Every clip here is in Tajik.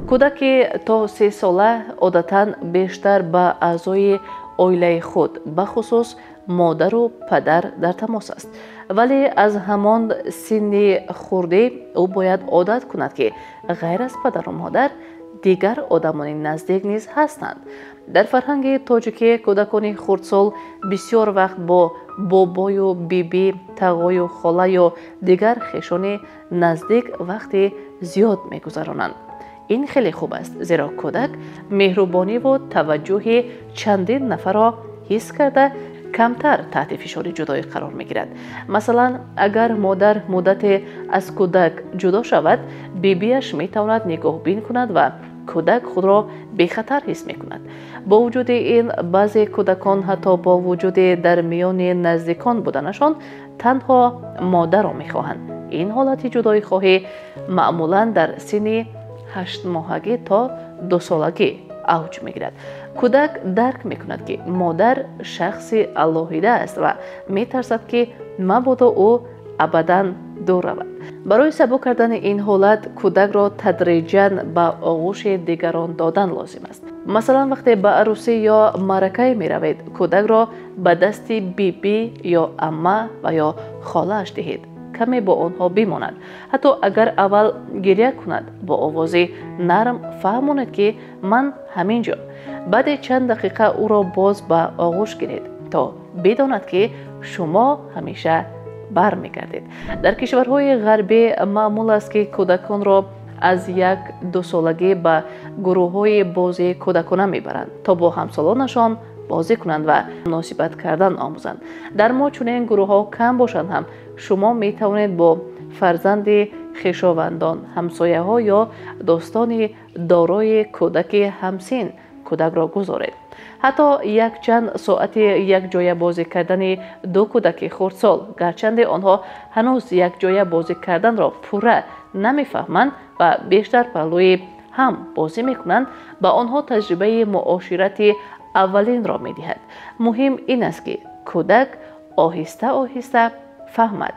Кӯдаки то 3 сола одатан бештар ба аъзои оилаи худ, бахусус модару падар дар тамос аст. Вале аз ҳамон синни хурдӣ ӯ бояд одат кунад, ки ғайр аз падару модар дигар одамони наздик низ ҳастанд. Дар фарҳанги тоҷикӣ кӯдакони хурдсол бисёр вақт бо бобою бибӣ, тағою хола ё дигар хешони наздик вақти зиёд мегузаронанд. Ин хеле хуб аст, зеро кӯдак меҳрубониву таваҷҷӯҳи чандин нафарро ҳис карда, камтар таҳти фишори ҷудоӣ қарор мегирад. Масалан, агар модар муддате аз кӯдак ҷудо шавад, бибиаш метавонад нигоҳбин кунад ва кӯдак худро бехатар ҳис мекунад. Бо вуҷуди ин, баъзе кӯдакон ҳатто бо вуҷуди дар миёни наздикон буданашон танҳо модарро мехоҳанд. Ин ҳолати ҷудоихоҳӣ маъмулан дар синни 8-моҳагӣ то 2-солагӣ авҷ мегирад. Кӯдак дарк мекунад, ки модар шахси алоҳида аст ва метарсад, ки мабодо ӯ абадан дур равад. Барои сабук кардани ин ҳолат кӯдакро тадриҷан ба оғӯши дигарон додан лозим аст. Масалан, вақте ба арӯсӣ ё маъракае меравед, кӯдакро ба дасти бибӣ ё амма ва ё холааш диҳед. Каме бо онҳо бимонад. Ҳатто агар аввал гиря кунад, бо овози нарм фаҳмонед, ки ман ҳамин ҷо. Баъди чанд дақиқа ӯро боз ба оғӯш гиред, то бидонад, ки шумо ҳамеша бармегардед. Дар кишварҳои ғарбӣ маъмул аст, ки кӯдаконро аз 1-2 солагӣ ба гурӯҳҳои бозии кӯдакона мебаранд, то бо ҳамсолонашон бозӣ кунанд ва муносибат кардан омӯзанд. Дар мо чунин гурӯҳҳо кам бошанд ҳам, шумо метавонед бо фарзанди хешовандон, ҳамсояҳо ё дӯстони дорои кӯдаки ҳамсин кӯдакро гузоред. Ҳатто якчанд соати якҷоя бозӣ кардани ду кӯдаки хурдсол, гарчанде онҳо ҳанӯз якҷоя бозӣ карданро пурра намефаҳманд ва бештар паҳлӯи ҳам бозӣ мекунанд, ба онҳо таҷрибаи муоширати аввалинро медиҳад. Муҳим ин аст, ки кӯдак оҳиста оҳиста фаҳмад,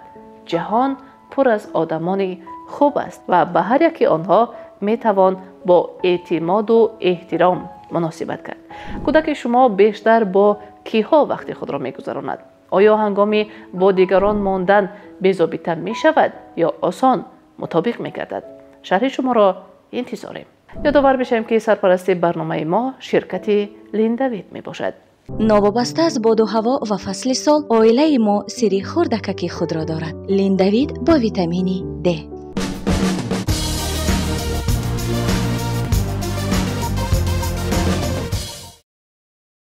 ҷаҳон пур аз одамони хуб аст ва ба ҳар яки онҳо метавон бо эътимоду эҳтиром муносибат кард. Кӯдаки шумо бештар бо киҳо вақти худро мегузаронад? Оё ҳангоми бо дигарон мондан безобита мешавад ё осон мутобиқ мегардад? Шарҳи шуморо интизорем. Ёдовар бишавем, ки сарпарасти барномаи мо ширкати Линдавид мебошад. Новобаста аз боду ҳаво ва фасли сол, оилаи мо сирри хурдакаки худро дорад. Линдавид бо витамини Д.